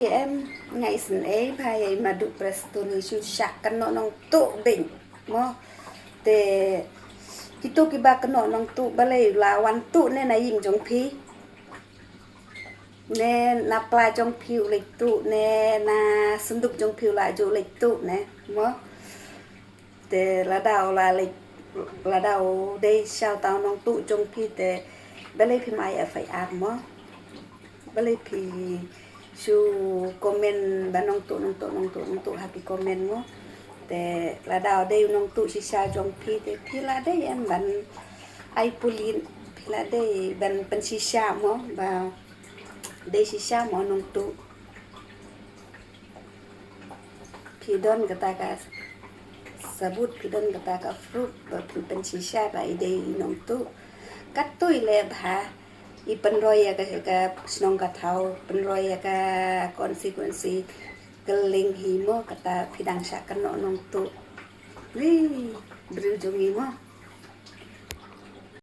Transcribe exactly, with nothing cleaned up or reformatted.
Em, nga isynei ba ïa i Madu Prestone shu shah kynnoh nongtuh beit mo. Te kito kiba kynnoh nongtuh balei la wan tuh ne na ïing jong phi, ne na pla jong phi u leit tuh, ne na synduk jong phi u la ju leit tuh ne mo. Te lada u la leit, lada u dei sha uta u nongtuh jong phi te balei phim ai F I R mo. Balei phi shu comment ba nongtuh, nongtuh, nongtuh, nongtuh ha ki comment mo. Te lada u dei u nongtuh shisha jong phi te phi la dei em ban ai pulit, phi la dei ban pynshisha mo ba dei shisha mo nongtuh. Phi don kata ka sabut, phi don kata ka proof ba phin pynshisha ba i dei i nongtuh. Katto i leh bha, i pynroi ïa ka, ka shnong ka thaw, pynroi ïa ka constituency. Kylleng hi mo kata phi dang shah kynnoh nongtuh. Wei, briew jong ngi mo.